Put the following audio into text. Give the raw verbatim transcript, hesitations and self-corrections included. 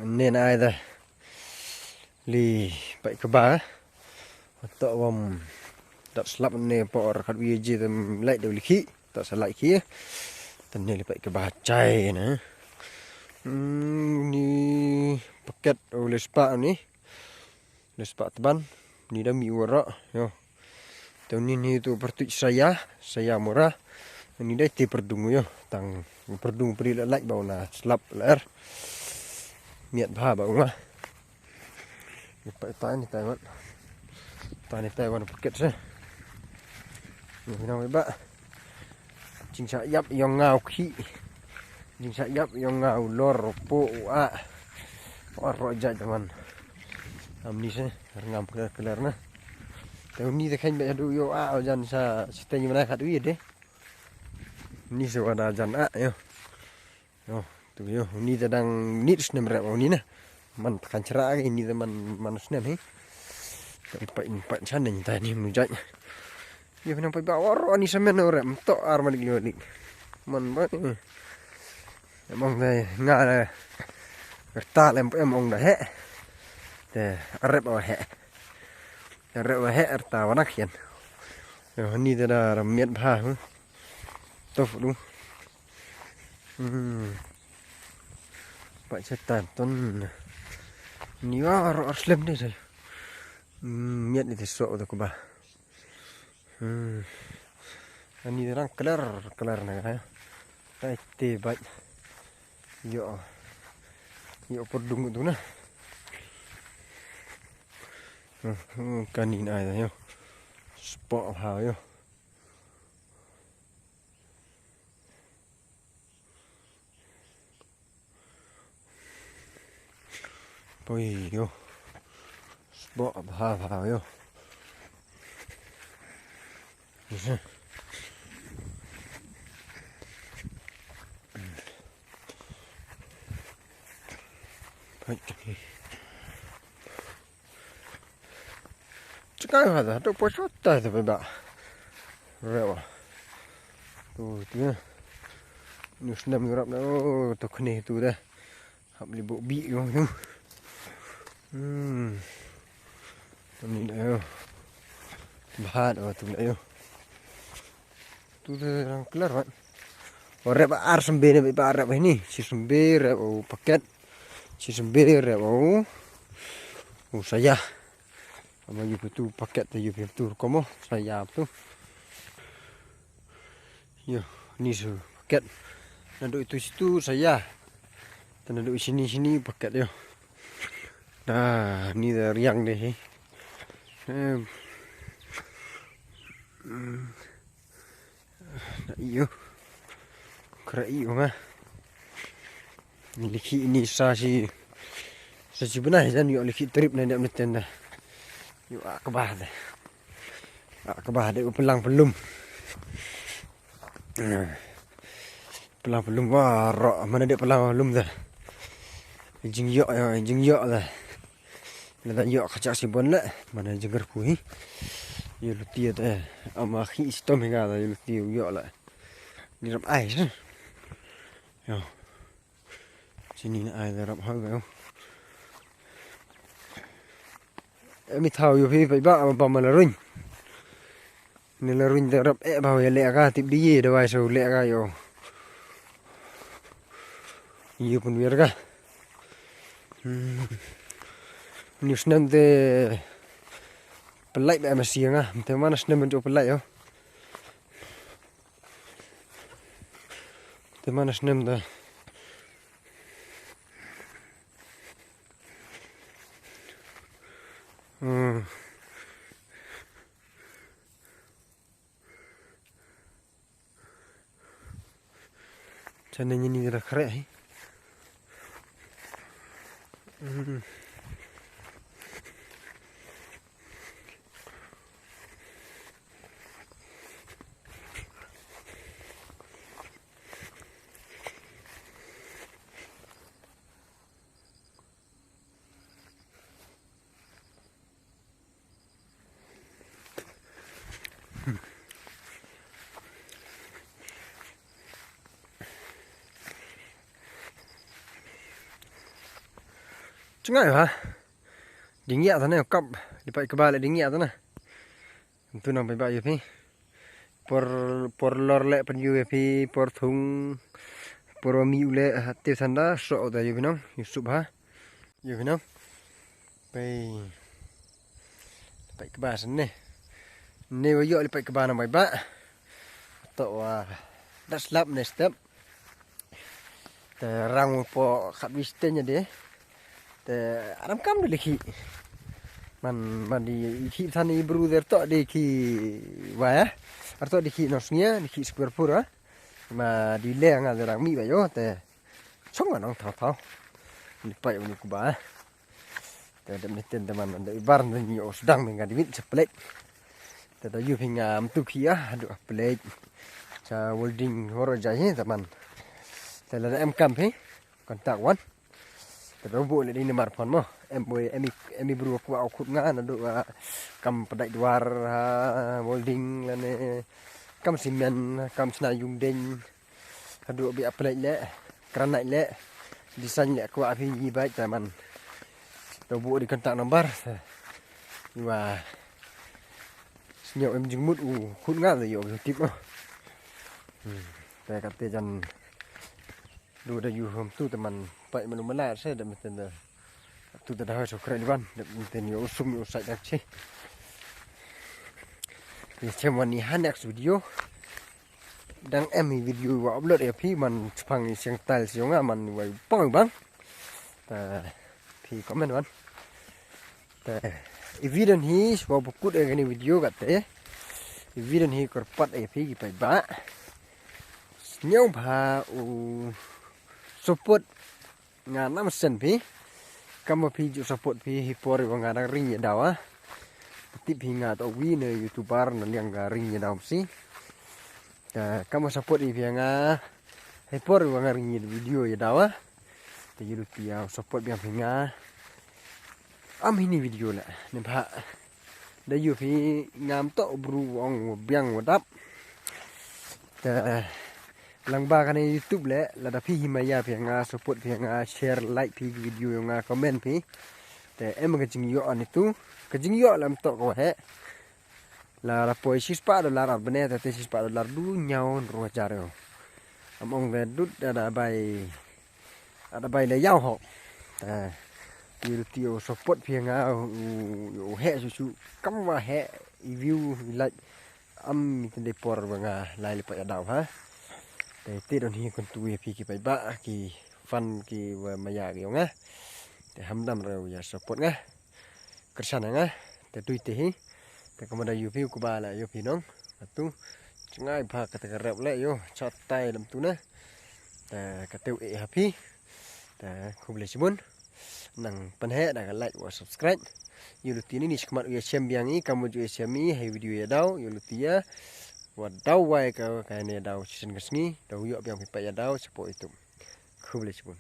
Ynne na ai da li pait kba. Toh wam dat slap ynne por khatwi ji da lait da u li khi. Toh sa lait khi. Te ynne li pait kba chai na. Hmm, ni paket u le spah ni. Le spah tban. Ni da mih waroh, yo. Te uni ni tu pyrtuid saya, saya mura. Ni da te pyrdung, yo. Tang pyrdung pri la lait ba u na slap la er. Miat bha ba u nga. Ni pa tai ni tai wan. Tai ni tai wan paket se. Ni nang ba. Jingshah yap yong nga u khih. Jingshah yap yong nga u lor, u poh, u ah. Waroh jait man. Am ni se, rngam kler kler na. Te uni te kheiñ ba haduh yoh ah, u jan sa, sa te ni mana khatwi de. Ni se wa da jan ah, yo. Yo, tu yo, uni te dang nit snem rep uni na. Man tkan chra ke, uni te man, man snem hi. Te pait, pait chan ni ta ni mu jait. Yo, pynang pait ba waroh ni semen o rep, toh ar malik li malik. Man ba ni. Em ong da nga da. Rta lem em ong da he. Te rep o he. Te rep o he rta wa nak hian. Yo, ni te da ra miat bha, huh. Toh du. Hmm. Pait setan ton. Ni wa ro ar slem de se. Hmm, miat ni te sok da kba. Hmm. Ani rang kler, kler na ka. Tai te bait. Yo. Yo pyrdung tu na. Hmm, hmm, kani na ai yo. Spah ha yo. Poi yo. Spah bha bha yo. Poi. Chkai ha da, to poi sot ta da ba. Rewa. Tu, tu. Nu snem ngarap na, oh, to khne tu da. Hap li bo bi yo, yo. Hmm. Ni da yo. Bha da tu da yo. Tu da rang kler wan. O rep ar sembe ne ba rep ni. Chi sembe rep o paket. Chi sembe rep o. O saya. Ama yu tu paket, yu tu komo saya tu. Yo, ni su paket. Naduh itu situ saya. Te naduh sini sini paket yo. Dah, ni da riang de hi. Em. Hmm. Na iyo. Kra iyo nga. Ni likhi ni sa si, sa si bnai jan yo likhi trip na dep ni tenda. Yo ak bah de. Ak bah de u pelang pelum. Pelang pelum waroh, mana de pelang pelum de. Jing yo, jing yo de. Lada yoh ka chak si bon le, mana jingkyrkhu hi. Yoh luti te, ama khi stom hi ka da yoh luti yoh le. Ni rap ai se. Yo. Sini na ai da rap ha ga yo. Emi thau yoh phi pa ba, ba ma la ruin. Ni la ruin da rap e ba ya le ka tip di ye da wai so le ka yo. Yoh pun wir ka. Hmm. Ni snem te pelai ba ma si nga. Te mana snem jo pelai yo. Te mana snem da. Hmm. Chane ni ni da khreh hi. Hmm. Chngaiñ ha. Ding ya ta ne kap. Li pait kba le ding ya ta na. Ym tu nang pait ba yu phi. Por, por lor le pan yu phi, por thung. Por wa mi u le ha te sanda so da yu phi nong. Yu sup ha. Yu phi nong. Pait. Li pait kba san ne. Ne wa yo li pait kba na bai ba. To wa da slap ne step. Te rang u po khat wi step nya de. Te aram kam de li khi. Man, man di khi than i bru der to di khi wa ya. Ar to di khi nos ngia, di khi square pura. Ma di le nga de rang mi ba yo te. Chong nga nong thaw thaw. Ni pai u ni ku ba. Te dem ni ten te man de bar ni yo sdang me nga di mit sa plek. Te da yu phi nga am tu khi a, du a plek. Cha welding horo jai hi te man. Te la em kam phi. Contact wan. Te da bu le di number phone mo. Em bu em i, em i bru ku au khut nga na du, ah, kam padai duar, ah, welding la ne. Kam simen, kam sna yung deng. Hadu bi apply le, granite le, design le kwah phi i bai ta man. To bu di contact number. Wa sñiaw em jingmut u khut nga de yo tip. Hmm. Te kate jan du da yu hom tu te man pai man u mala se da meten da. Tu da da hoi so kre liban da meten yo sum yo sai da chi. Ye chem wan i ha next video. Dang em i video wa upload ya phi man chpang i siang tal siang nga man wa pang bang. Ta phi comment wan. Ta i video hi wa bukut ya kani video kat te. I video hi kor pat ya phi ki pai ba. Sñiaw bha u support nga nam sen phi. Kam wa phi ju support phi hi por wa nga dang ring ya dawa. Tip phi nga to wi ne YouTuber na liang ka ring ya dawa si. Te kam wa support i phi nga hi por wa nga ring ya video ya dawa. Te yu ti ya support biang phi nga. Am hini video la ne bha. Da yu phi ngam to bru ong biang wa dap. Te lang ba kane YouTube le, lada phi hi maya phi nga, support phi nga, share, like phi video yong nga, comment phi. Te em ka jingyoh ani tu, ka jingyoh lam to ko he. Lada poi sispa dollar ar bene, te sispa dollar du ñiaw ru hajar yo. Am ong de dut da bai, ada bai le yaw ho. Te yu ti yo support phi nga, u, u he su su, kam wa he, i view, i like. Am mi tende por wa nga lai le pa ya daw ha. Te te don hi kon tu ya phi ki pai ba ki fan ki wa maya ki yong nga. Te hamdam re ya support nga. Kersan nga. Te tu te hi. Te kamada yu phi ku ba la yu phi nong. Atu. Chngai bha ka te ka rep le yo. Chatai lam tu na. Te ka te u e ha phi. Te khublei chibun. Nang pynhe da ka like wa subscribe. Yu luti ni ni chikmat u ya chem biang i, kam u ju ya chem i, hei video ya daw, yu luti ya. Wa daw wai ka, ka ne daw, chisen ka sngi, daw yoh biang phi pa ya daw, chapo itu. Khublei chibun.